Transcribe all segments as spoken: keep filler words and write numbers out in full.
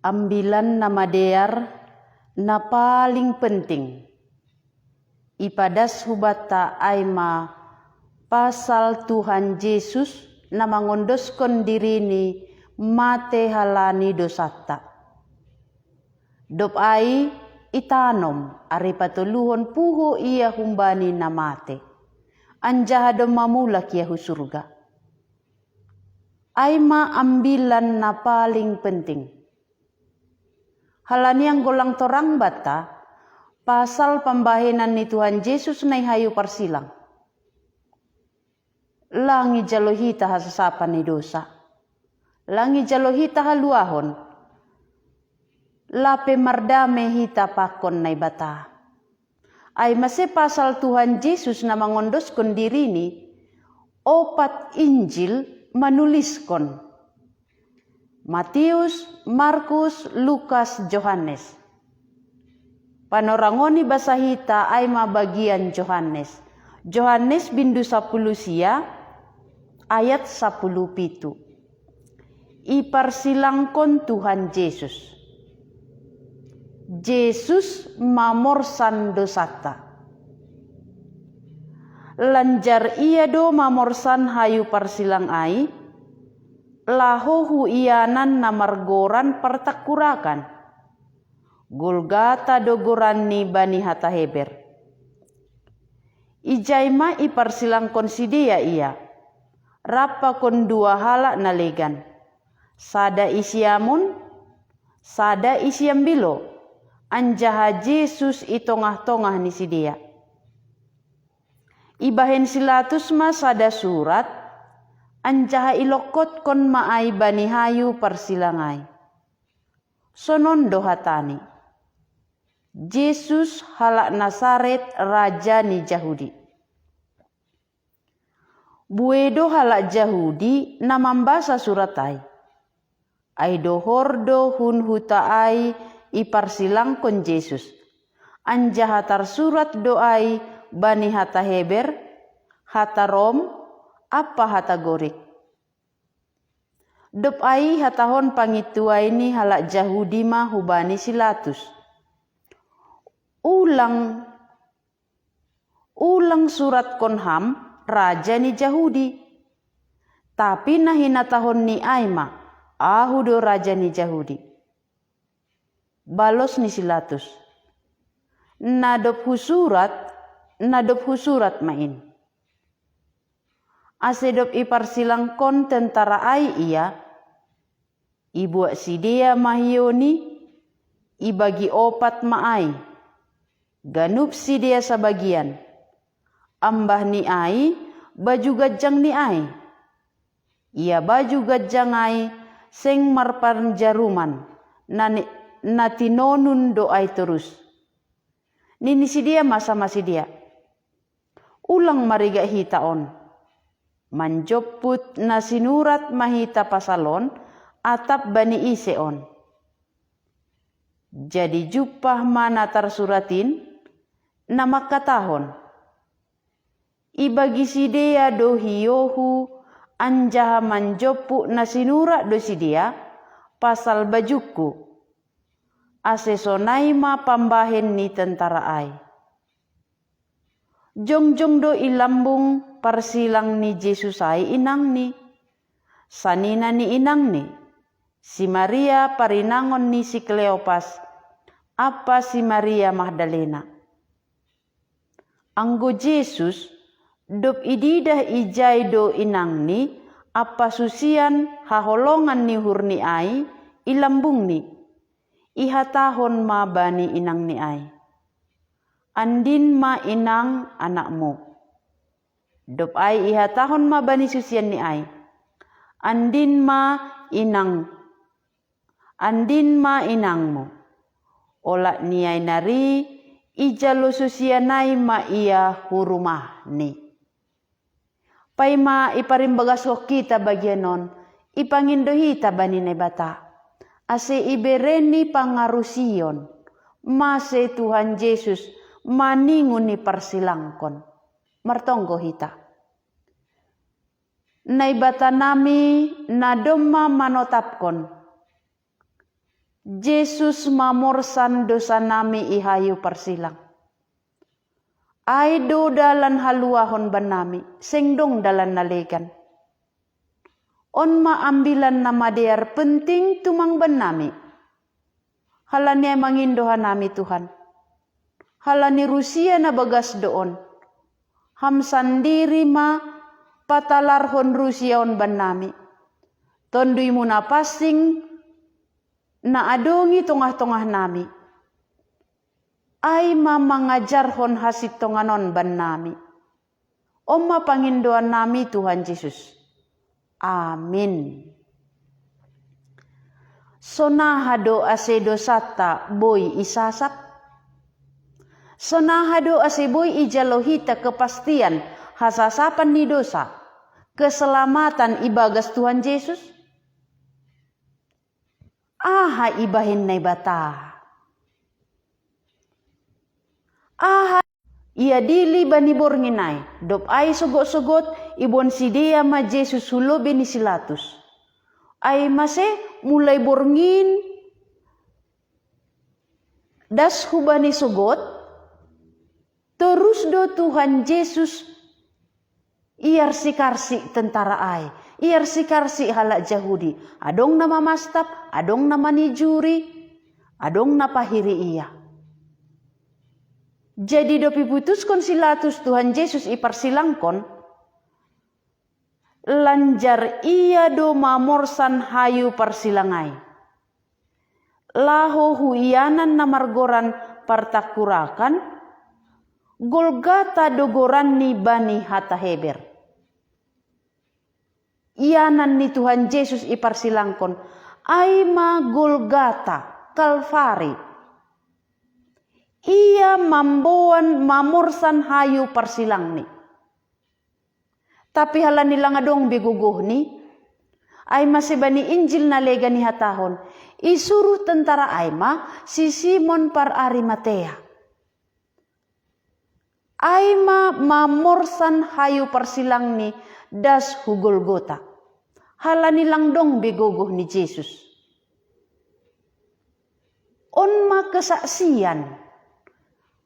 Ambilan na madear na paling penting ipadas hubata ai ma pasal Tuhan Jesus na mangondoskon dirini mate halani dosata. Dop ai itanom ari patoluhon puho ia humbani na mate, anjaha dop mamulak ia hu surga. Ai ma ambilan na paling penting. Halani anggo lang torang banta pasal pambahenan ni Tuhan Jesus na i hayu parsilang. Lang ijalo hita hasasapan ni dosa. Lang ijalo hita haluahon. Lape mardame hita pakon Naibata. Ai mase pasal Tuhan Jesus na mangondoskon dirini, opat Injil manuliskon. Matius, Markus, Lukas, Johannes. Panorangoni basa hita ai ma bagian Johannes. Johannes bindu sapuluh sia ayat sapuluh pitu. Iparsilangkon Tuhan Jesus. Jesus mamorsan dosata. Lanjar ia do mamorsan hayu parsilang ai, laho hu ianan na margoran partangkurakan. Golgata do goranni bani hata Heber. Ijai ma iparsilangkon sidea ia, rap pakon dua halak na legan. Sada i siamun, sada i siambilo, anjaha Jesus i tongah-tongah ni sidea. Ibahen si Latus ma sada surat, anjaha ilongkotkon ma ai bani hayu parsilang ai. Sonon do hatani. Jesus halak Nasaret, raja ni Jahudi. Buei do halak Jahudi na mambasa surat ai. Ai dohor do hun huta ai iparsilangkon Jesus. Anjaha tarsurat do ai bani hata Heber, hata Rom, ampa hata Gorik. Dop ai ihatahon pangintuai ni halak Jahudi ma hubani si Latus. Ulang, ulang suratkon ham raja ni Jahudi. Tapi na hinatahonni ai ma, ahu do raja ni Jahudi. Balos ni si Latus. Na dob husurat, na dob husurat ma in. Ase dob iparsilangkon tentara ai ia, ibuat sidea ma hioni, ibagi opat ma ai. Ganup sidea sabagian. Ambah ni ai, baju ganjang ni ai. Ia baju ganjang ai seng marpanjaruman, na, na tinonun do ai torus. Nini sidea ma sama sidea, ulang marigak hita on. Manjomput na sinurat ma hita pasal on, atap bani ise on. Jadi jumpah ma na tarsurat in, na mangkatahon, ibagi sidea do hiohu, anjaha manjomput na sinurat do sidea pasal bajungku. Ase sonai ma pambahen ni tentara ai. Jongjong do i lambung parsilang ni Jesus ai inangni, sanina ni inangni, si Maria parinangon ni si Kleopas, ampa si Maria Magdalena. Anggo Jesus, dob ididah ijai do inangni ampa susian haholongan ni uhurni ai i lambungni, ihatahon ma bani inangni ai, andin ma inang anakmu. Dob ai ihatahon ma bani susianni ai, andin ma inang, andin ma inangmu. Olat ni ai nari ijalo susian ai ma ia hu rumahni. Paima iparimbagaskon hita bagian on, ipangindo hita bani Naibata. Ase ibereni pangarusion, mase Tuhan Jesus maningon ni parsilangkon. Martonggo hita. Naibatanami na domma manotapkon. Jesus mamorsan dosa nami i hayu parsilang. Ai do dalan haluahon bannami, seng dong dalan na legan. On ma ambilan na madear penting tumang bannami. Halani ai mangindo hanami Tuhan. Halani rusia na bagas do on. Ham sandiri ma patalarhon rusia on bannami. Tonduimu na pansing na adong i tongah-tongah nami. Ai ma mangajarhon hasintongan on bannami. On ma pangindoan nami Tuhan Jesus. Amin. Sonaha do ase dosanta boi isasap? Sonaha do ase boi ijalo hita kepastian hasasapan ni dosa, keselamatan ibagas Tuhan Jesus? Aha ibahen Naibata? Aha iadili bani borngin ai? Dob ai sogot-sogot iboan sidea ma Jesus hu lobei ni si Latus. Ai mase mulai borngin das hubani sogot, torus do Tuhan Jesus iarsi-karsi tentara ai, iarsi-karsi halak Jahudi. Adong na mamastap, adong na manijuri, adong na pahiri ia. Jadi dob iputuskon si Latus Tuhan Jesus iparsilangkon, lanjar ia do mamorsan hayu parsilang ai. Laho hu ianan na margoran Partangkurakan, Golgata do goranni bani hata Heber. Ianan ni Tuhan Jesus iparsilangkon, ai ma Golgata, Kalvari. Ia mamboan mamorsan hayu parsilangni. Tapi halani lang adong be gogohni, ai mase bani Injil na legan ihatahon, isuruh tentara ai ma si Simon par Arimatea. Ai ma mamorsan hayu parsilangni das hu Golgota. Halani lang dong be gogoh ni Jesus. On ma kesaksian.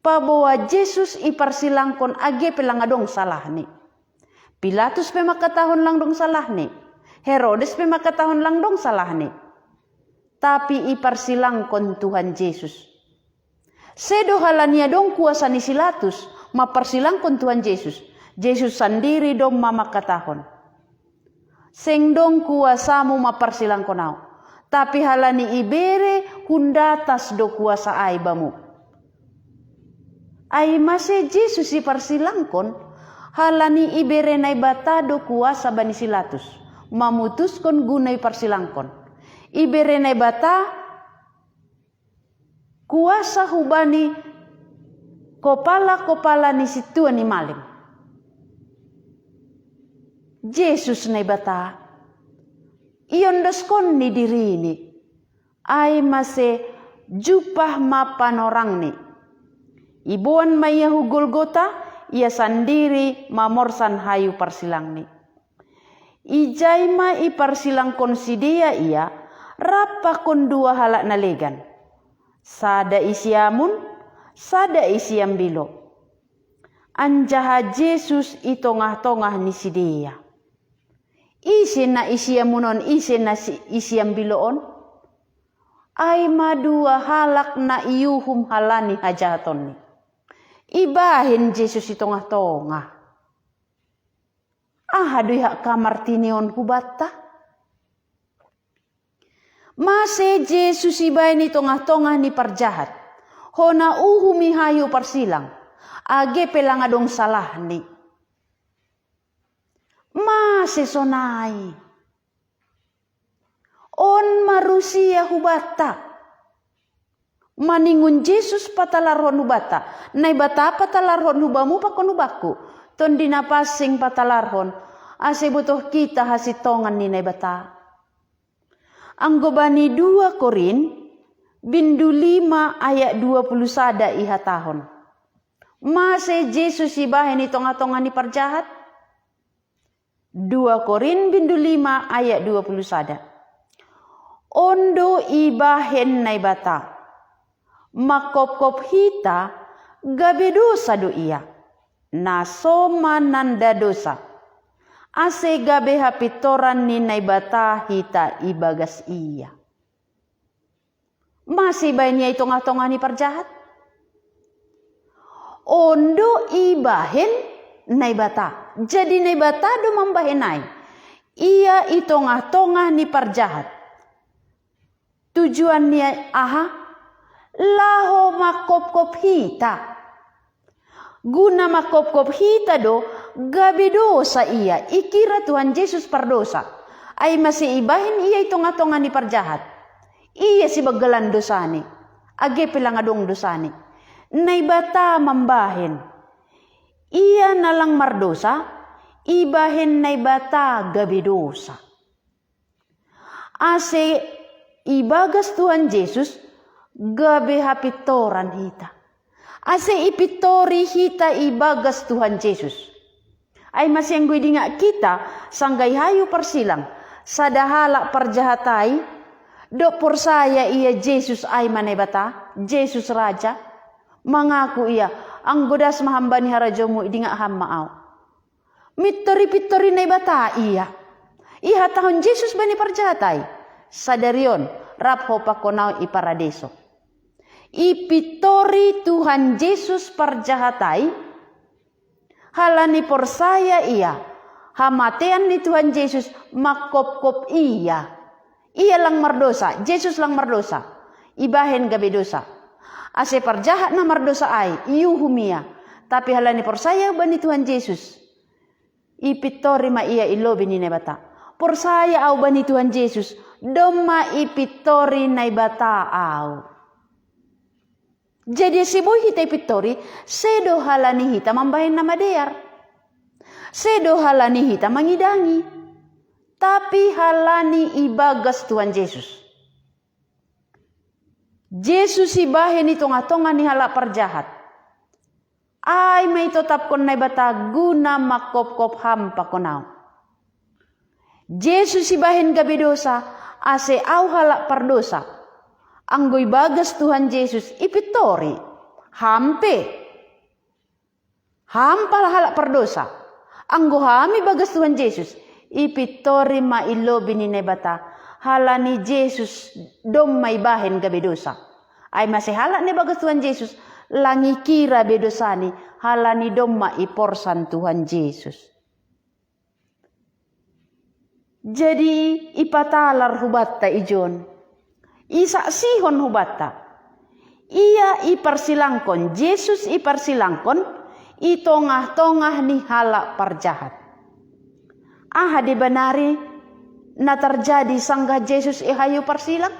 Paboa Jesus iparsilangkon age pe lang adong salahni. Pilatus pe mangkatahon lang dong salahni. Herodes pe mangkatahon lang dong salahni. Tapi iparsilangkon Tuhan Jesus. Sedo halani adong kuasa ni si Latus, mamparsilangkon Tuhan Jesus. Jesus sandiri do ma mangkatahon. Seng dong kuasamu mamparsilangkon au. Tapi halani ibere hundatas do kuasa ai bamu. Ai mase Jesus iparsilangkon, halani ibere Naibata do kuasa bani si Latus. Mamutuskon guna iparsilangkon. Ibere Naibata kuasa hubani kopala-kopala ni sintua ni malim. Jesus Naibata, iondoskon ni dirini, ai mase jumpah ma panorangni. Iboan ma ia hu Golgota, ia sandiri mamorsan hayu parsilangni. Ijai ma iparsilangkon sidea ia, rap pakon dua halak na legan. Sada i siamun, sada i siambilo. Anjaha Jesus i tongah-tongah ni sidea. Ise na i siamun on, ise na si, i siambilo on? Ai ma dua halak na iuhum halani hajahatonni. Ibahen Jesus i tongah-tongah. Aha do iha kamartini on hubanta? Mase Jesus ibahen i tongah-tongah ni parjahat, hona uhum i hayu parsilang, age pe lang adong salahni. Mase sonai? On ma rusia hubanta. Maningon Jesus patalarhon hubanta, Naibata patalarhon hubamu pakon hubakku, Tondi Napansing patalarhon, ase botoh kita hasintongan ni Naibata. Anggo bani dua Korint, bindu lima ayat dua puluh sada ihatahon. Mase Jesus ibahen i tongah-tongah ni parjahat? Dua Korint bindu lima ayat dua puluh sada. On do ibahen Naibata, mangkopkop hita gabe dosa do ia, na so mananda dosa, ase gabe hapintoran ni Naibata hita ibagas ia. Mase ibahen ia i tongah-tongah ni parjahat? On do ibahen Naibata. Jadi Naibata do mambahen ai. Ia i tongah-tongah ni parjahat. Tujuan ni aha? Laho mangkopkop hita. Guna mangkopkop hita do gabe dosa ia, ikira Tuhan Jesus pardosa. Ai mase ibahen ia i tongah-tongah ni parjahat. Ia sibanggalan dosani, age pe lang adong dosani. Naibata mambahen. Ia na lang mardosa, ibahen Naibata gabe dosa. Ase ibagas Tuhan Jesus gabe hapintoran hita. Ase ipintori hita ibagas Tuhan Jesus. Ai mase anggo idingak hita, sanggah i hayu parsilang, sada halak parjahat ai, dok porsaya ia Jesus ai ma Naibata, Jesus Raja, mangaku ia, anggo das ma ham bani harajaonmu, idingak ham ma au. Mintori-pintori Naibata ia. Ihatahon Jesus bani parjahat ai, sadari on, rap ho pakon au i paradeso. Ipintori Tuhan Jesus parjahat ai, halani porsaya ia, hamatean ni Tuhan Jesus mangkopkop ia. Ia lang mardosa, Jesus lang mardosa. Ibahen gabe dosa. Ase parjahat na mardosa ai, iuhum ia. Tapi halani porsaya bani Tuhan Jesus, ipintori ma ia i lobei ni Naibata. Porsaya au bani Tuhan Jesus, domma ipintori Naibata au. Jadi ase boi hita ipintori, sedo halani hita mambahen na madear. Sedo halani hita mangidangi. Tapi halani ibagas Tuhan Jesus. Jesus ibahen i tongah-tongah ni halak parjahat. Ai ma itotapkon Naibata guna mangkopkop ham pakon au. Jesus ibahen gabe dosa, ase au halak pardosa. Anggo ibagas Tuhan Jesus ipintori, ham pe. Ham pala halak pardosa. Anggo ham ibagas Tuhan Jesus, ipintori ma i lobei ni Naibata, halani Jesus domma ibahen gabe dosa. Ai mase halak na ibagas Tuhan Jesus, lang ikira be dosani, halani domma iporsan Tuhan Jesus. Jadi ipatalar hubanta ijon, isaksihon hubanta. Ia iparsilangkon, Jesus iparsilangkon i tongah-tongah ni halak parjahat. Aha deba nari na tarjadi sanggah Jesus i hayu parsilang?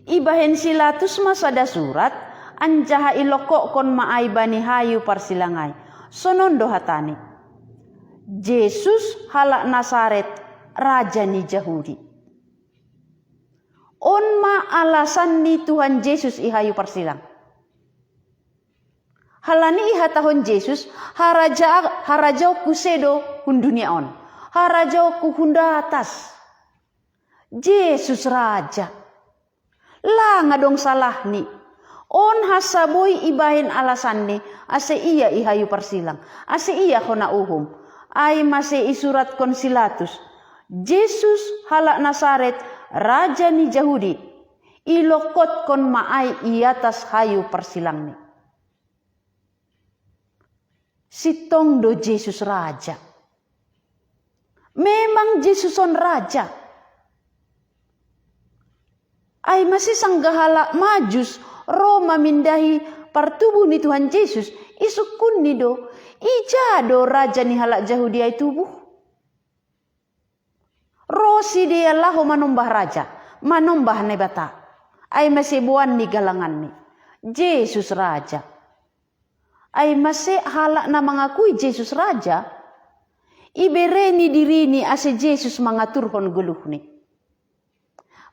Ibahen si Latus ma sada surat, anjaha ilongkokkon ma ai bani hayu parsilang ai. Sonon do hatani: Jesus halak Nasaret, raja ni Jahudi. On ma alasan ni Tuhan Jesus i hayu parsilang. Halani ihatahon Jesus, haraja, harajaonku sedo hun dunia on. Harajaonku hun datas. Jesus raja. Lang adong salahni. On hansa boi ibahen alasanni, ase ia i hayu parsilang, ase ia hona uhum. Ai mase isuratkon si Latus: Jesus halak Nasaret, raja ni Jahudi. Ilongkokkon ma ai i atas hayu parsilangni. Sintong do Jesus raja. Memang Jesus on raja. Ai mase sanggah halak Majus ro mamindahi partubuh ni Tuhan Jesus, isungkunni do: Ija do raja ni halak Jahudi ai tubuh? Ro sidea laho manombah raja, manombah Naibata. Ai mase boan ni galanganni: Jesus raja. Ai mase halak na mangakui Jesus raja, ibereni dirini ase Jesus mangaturhon goluhni.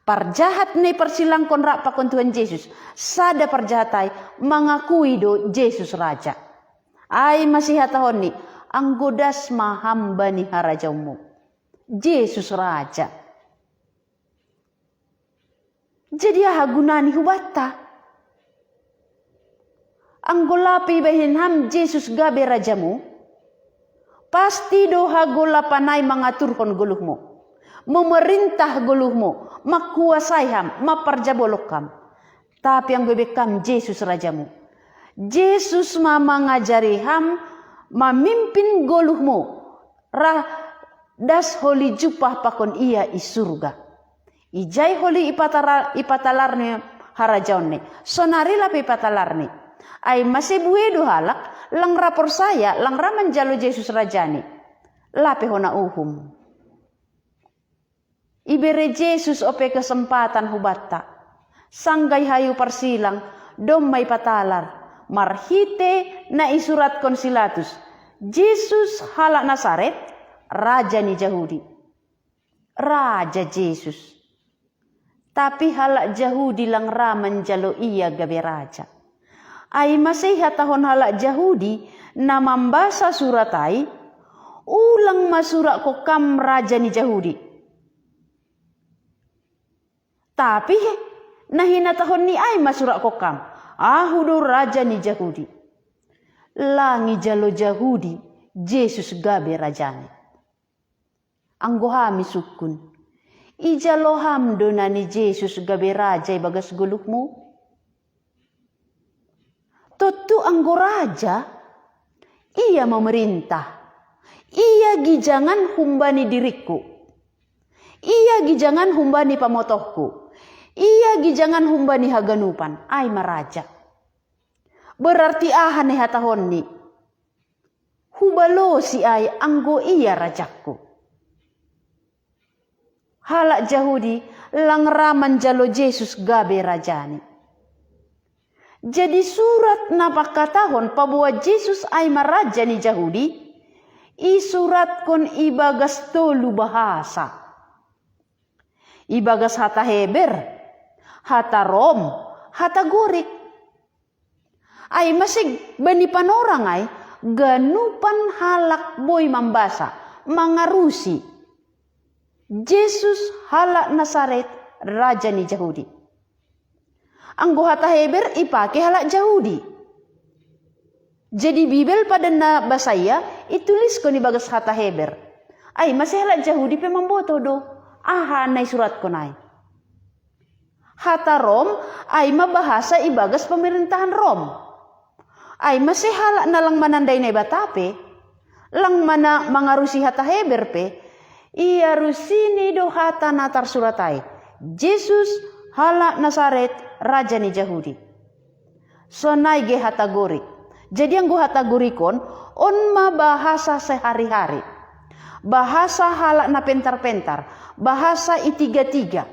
Parjahat na iparsilangkon rap pakon Tuhan Jesus, sada parjahat ai mangakui do Jesus raja. Ai mase ihatahonni: Anggo das ma ham bani harajaonmu. Jesus raja. Jadi aha gunani hubanta? Anggo lape ibahen ham Jesus gabe rajamu, pasti do hagolapan ai mangaturhon goluhmu, memerintah goluhmu, mangkuasai ham, mamparjabolon ham. Tapi anggo ibahen ham Jesus rajamu, Jesus ma mangajari ham mamimpin goluhmu, ra das holi jumpah pakon Ia i surga. Ijai holi ipatalarni harajaonni, sonari lape ipatalarni. Ai mase buei do halak, lang ra porsaya, lang ra manjalo Jesus rajani. Lape hona uhum. Ibere Jesus ope kesempatan hubanta. Sangga i hayu parsilang, domma ipatalar marhite na isuratkon si Latus, Jesus halak Nasaret, raja ni Jahudi. Raja Jesus. Tapi halak Jahudi lang ra manjalo Ia gabe raja. Ai mase ihatahon halak Jahudi na mambasa surat ai, ulang ma suratkon ham raja ni Jahudi. Tapi na hinatahonni ai ma suratkon ham, Ahu do raja ni Jahudi. Lang ijalo Jahudi Jesus gabe rajani. Anggo ham isungkun, ijalo ham do na ni Jesus gabe raja ibagas goluhmu? Tontu anggo raja, ia memerintah, ia gijangan humbani diringku, ia gijangan humbani pamotohku, ia gijangan humbani haganupan, ai ma raja. Berarti aha na ihatahonni? Hubalosi ai anggo ia rajangku. Halak Jahudi lang ra manjalo Jesus gabe rajani. Jadi surat na mangkatahon paboa Jesus ai ma raja ni Jahudi, isuratkon ibagas tolu bahasa. Ibagas hata Heber, hata Rom, hata Gorik. Ai mase bani panorang ai, ganupan halak boi mambasa, mangarusi. Jesus halak Nasaret, raja ni Jahudi. Anggo hata Heber ipake halak Jahudi. Jadi Bibel padan na basa ia ituliskon ibagas hata Heber. Ai mase halak Jahudi pe mamboto do aha na isuratkon ai. Hata Rom ai ma bahasa ibagas pemerintahan Rom. Ai mase halak na lang manandai Naibata pe, lang mana mangarusi hata Heber pe, iarusini do hata na tarsurat ai, Jesus halak Nasaret, raja ni Jahudi. Sonai ge hata Gorik. Jadi anggo hata Gorik on, on ma bahasa sehari-hari. Bahasa halak na pentar-pentar, bahasa itiga-tiga.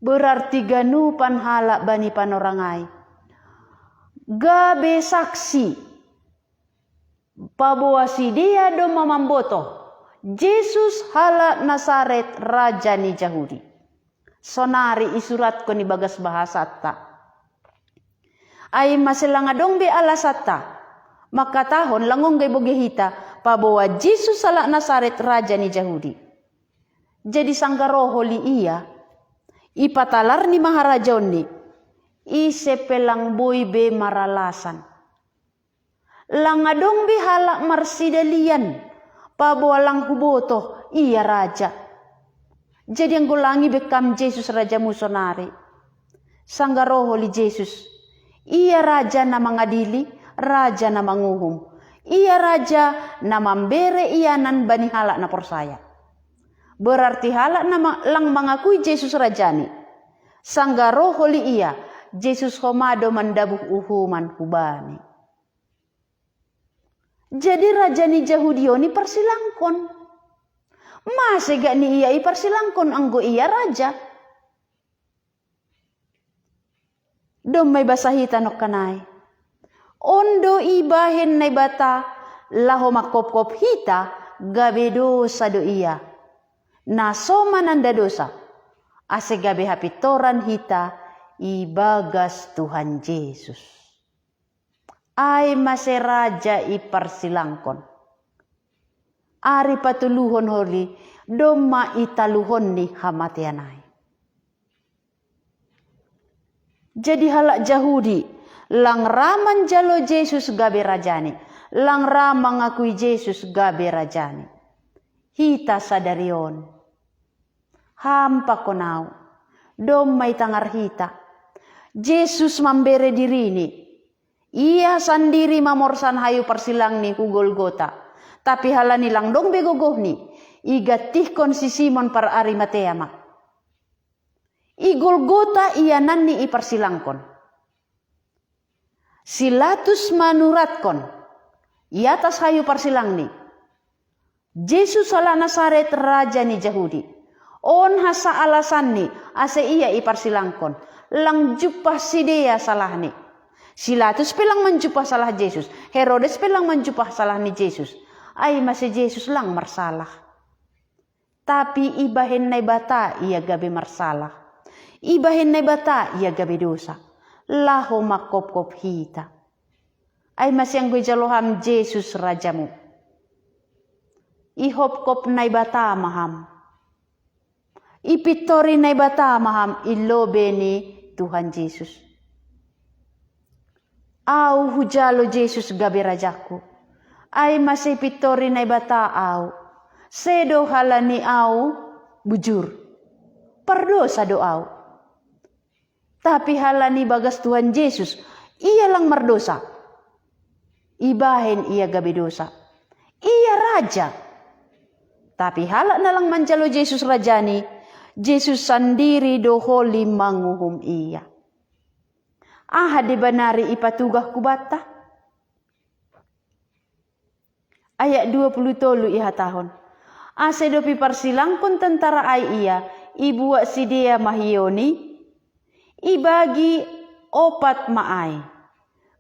Berarti ganupan halak bani panorang ai gabe saksi paboa sidea domma mamboto Jesus halak Nasaret, raja ni Jahudi. Sonari isuratkon ibagas bahasanta. Ai mase lang adong be alasanta mangkatahon lang ongga ibogei hita paboa Jesus halak Nasaret, raja ni Jahudi. Jadi sangga ro holi ia, ipatalarni ma harajaonni, ise pe lang boi be maralasan. Lang adong be halak marsidalian paboa lang huboto ia raja. Jadi anggo lang ibahen ham Jesus rajamu sonari, sangga ro holi Jesus, ia raja na mangadili, raja na manguhum, ia raja na mambere ianan bani halak na porsaya. Berarti halak na ma-, lang mangakui Jesus rajani, sangga ro holi ia, Jesus homa do mandabuh uhuman hubani. Jadi raja ni Jahudi on iparsilangkon. Mase gak ni ia iparsilangkon anggo ia raja? Domma ibasa hita nongkanai. On do ibahen Naibata laho manghophop hita gabe dosa do ia, na so mananda dosa, ase gabe hapintoran hita ibagas Tuhan Jesus. Ai mase raja iparsilangkon. Ari patuluhon holi domma italuhonni hamatean ai. Jadi halak Jahudi lang ra manjalo Jesus gabe rajani, lang ra mangakui Jesus gabe rajani. Hita sadari on, ham pakon au, dom mai tangar hita. Jesus mambere dirini. Ia sandiri mamorsan hayu parsilangni hu Golgota. Tapi halani lang dong be gogohni, igatihkon si Simon par Arimatea ma. I Golgota ia nanni iparsilangkon. Si Latus manuratkon i atas hayu parsilangni, Jesus halak Nasaret, raja ni Jahudi. On hasa alasanni ase ia iparsilangkon. Lang jumpah sidea salahni. Si Latus pe lang manjumpah salah Jesus. Herodes pe lang manjumpah salah ni Jesus. Ai mase Jesus lang marsalah. Tapi ibahen Naibata ia gabe marsalah. Ibahen Naibata ia gabe dosa. Laho mangkopkop hita. Ai mase anggo ijalo ham Jesus rajamu, ihopkop Naibata ma ham. Ipintori Naibata ma ham i lobei ni Tuhan Jesus. Au hujalo Jesus gabe rajangku. Ai mase ipintori Naibata au. Sedo halani au bujur. Pardosa do au. Tapi halani bagas Tuhan Jesus, ia lang mardosa. Ibahen ia gabe dosa. Ia raja. Tapi halak na lang manjalo Jesus rajani, Jesus sandiri do holi manguhum ia. Aha deba nari ipatugah kubanta? Ayat dua puluh tolu ihatahon, ase dob iparsilangkon tentara ai ia, ibuat sidea ma hioni, ibagi opat ma ai.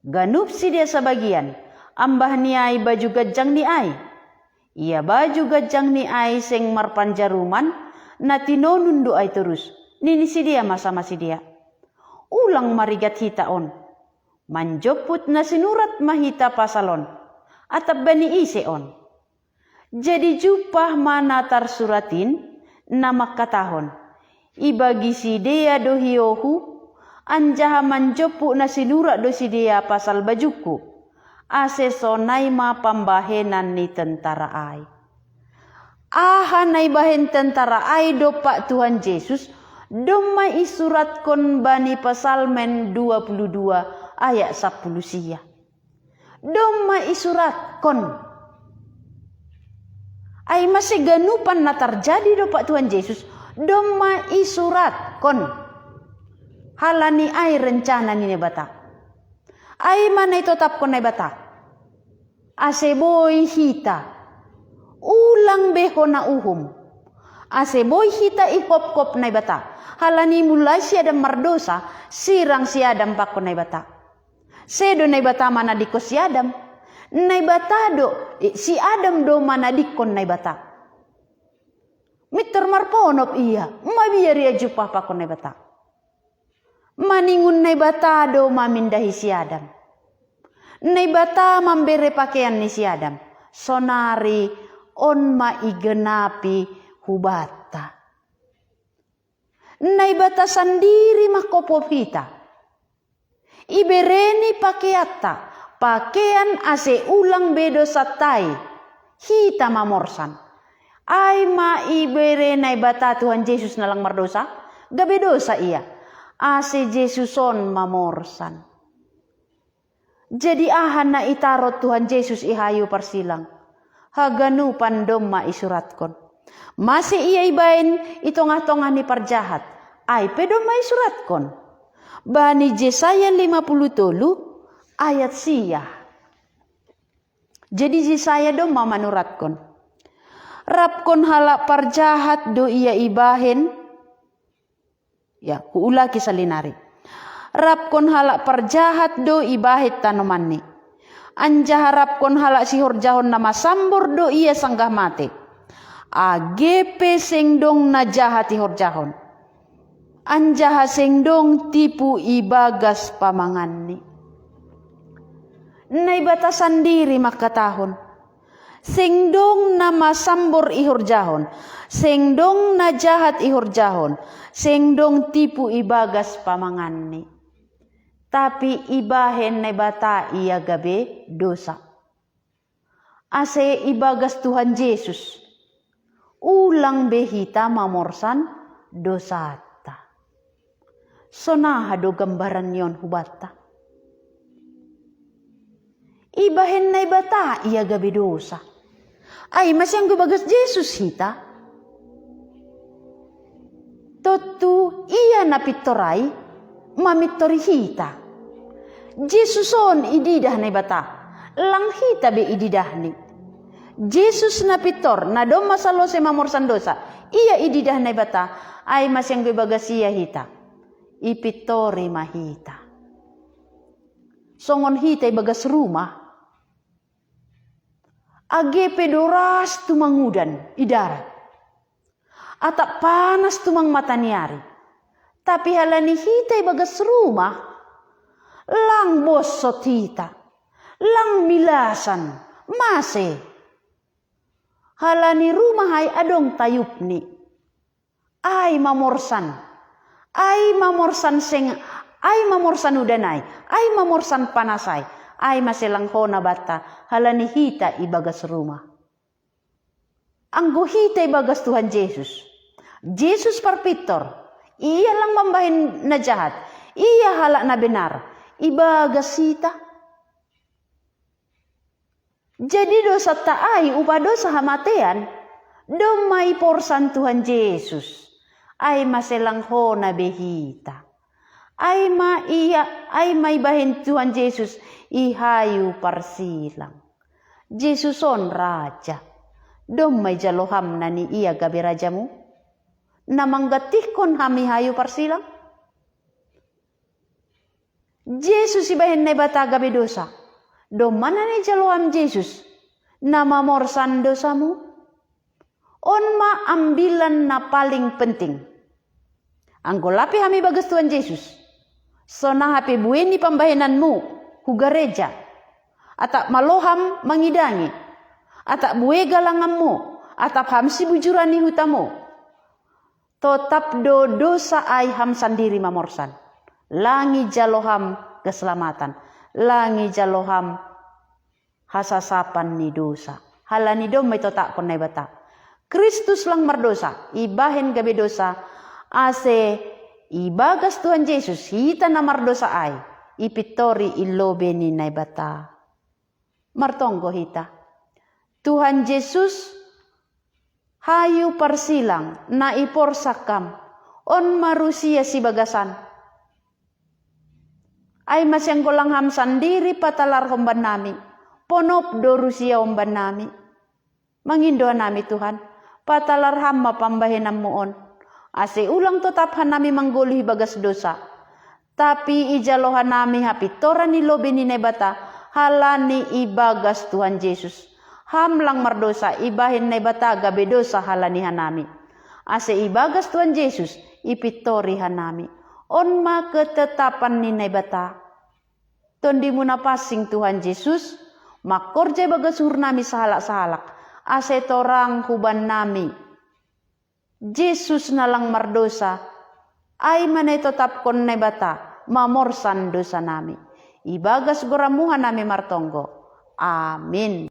Ganup sidea sabagian, ambah ni ai baju ganjang ni ai. Ia baju ganjang ni ai seng marpanjaruman, na tinonun do ai torus. Nini sidea ma sama sidea, ulang marigat hita on. Manjomput na sinurat ma hita pasal on, atap bani ise on. Jadi jumpah ma na tarsurat in, na mangkatahon, ibagi sidea do hiohu, anjaha manjomput na sinurat do sidea pasal bajungku. Ase sonai ma pambahenan ni tentara ai. Aha na ibahen tentara ai dompak Tuhan Jesus, domma isuratkon bani Psalmen dua puluh dua ayat sapuluh sia. Domma isuratkon. Ai mase ganupan na tarjadi dompak Tuhan Jesus, domma isuratkon. Halani ai rencana ni Naibata. Ai ma na itotapkon Naibata. Ase boi hita. Ulang be hona uhum. Ase boi hita ihopkop Naibata. Halani mulai si Adam mardosa, sirang si Adam pakon Naibata. Sedo Naibata manadingkon si Adam. Naibata do, eh, si Adam do manadingkon Naibata. Mintor marponop ia, mabiar ia jumpah pakon Naibata. Maningon Naibata do mamindahi si Adam. Naibata mambere pakean ni si Adam. Sonari on ma igenapi hubanta. Naibata sandiri mangkopkop hita. Ibereni pakeanta, pakean ase ulang be dosantai. Hita mamorsan. Ai ma ibere Naibata Tuhan Jesus na lang mardosa, gabe dosa ia. Ase Jesus on mamorsan. Jadi aha na itarot Tuhan Jesus i hayu parsilang? Haganupan domma isuratkon. Mase ia ibaen i tongah-tongah ni parjahat, ai pe domma isuratkon. Bani Jesaya lima puluh tolu ayat sia. Jadi Jesaya domma manuratkon. Rapkon halak parjahat do ia ibahen. Ya, huulaki salinari. Rapkon halak parjahat do ibahen tanomanni. Anjaha rapkon halak sihorjahon na masambor do ia sanggah mate. Age pe seng dong na jahat ihorjahon. Anjaha seng dong tipu ibagas pamanganni. Naibata sandiri mangkatahon. Seng dong na masambor ihorjahon, seng dong na jahat ihorjahon, seng dong tipu ibagas pamanganni. Tapi ibahen Naibata ia gabe dosa. Ase ibagas Tuhan Jesus, ulang be hita mamorsan dosata. Sonaha do gambaran ni on hubanta? Ibahen Naibata ia gabe dosa. Ai mase anggo ibagas Jesus hita? Tontu ia na pintor ai mamintori hita. Jesus on ididah Naibata, lang hita be ididahni. Jesus na pintor, na domma salose mamorsan dosa, ia ididah Naibata, ai mase anggo ibagas ia hita, ipintori ma hita. Songon hita ibagas rumah, age pe doras tumang udan i darat, atap panas tumang mata ni ari, tapi halani hita ibagas rumah, lang bosot hita, lang milasan. Mase? Halani rumah ai adong tayupni. Ai mamorsan, ai mamorsan seng, ai mamorsan udan ai, ai mamorsan panas ai, ai mase lang hona banta halani hita ibagas rumah. Anggo hita ibagas Tuhan Jesus, Jesus parpintor, ia lang mambahen na jahat, ia halak na benar, ibagas hita. Jadi dosanta ai upah dosa hamatean, domma iporsan Tuhan Jesus. Ai mase lang hona be hita. Ai ma ia, ai ma ibahen Tuhan Jesus i hayu parsilang. Jesus on raja. Domma ijalo ham na ni ia gabe rajamu, na manggantihkon ham i hayu parsilang? Jesus ibahen Naibata gabe dosa. Domma na nijalo ham Jesus, na mamorsan dosamu? On ma ambilan na paling penting. Anggo lape ham ibagas Tuhan Jesus, sonaha pe buei ni pambahenanmu hu gareja, atap malo ham mangidangi, atap buei galanganmu, atap ham sibujuran ni hutamu, totap do dosa ai ham sandiri mamorsan. Lang ijalo ham keselamatan, lang ijalo ham hasasapan ni dosa. Halani domma itotapkon Naibata, Kristus lang mardosa, ibahen gabe dosa, ase ibagas Tuhan Jesus hita na mardosa ai ipintori i lobei ni Naibata. Martonggo hita. Tuhan Jesus, hayu parsilang na iporsan ham, on ma rusia sibagasan. Ai mase anggo lang ham sandiri patalarhon bannami, ponop do rusia on bannami. Mangindo hanami Tuhan, patalar ham ma pambahenanmu on, ase ulang totap hanami manggoluh ibagas dosa, tapi ijalo hanami hapintoran ni lobei ni Naibata halani ibagas Tuhan Jesus. Ham lang mardosa, ibahen Naibata gabe dosa halani hanami, ase ibagas Tuhan Jesus ipintori hanami. On ma ketetapan ni Naibata. Tondimuna pansing Tuhan Jesus, mangkorja ibagas uhurnami sahalak-sahalak, ase torang hubannami. Jesus na lang mardosa, ai ma na itotapkon Naibata mamorsan dosanami. Ibagas goranmu hanami martonggo. Amin.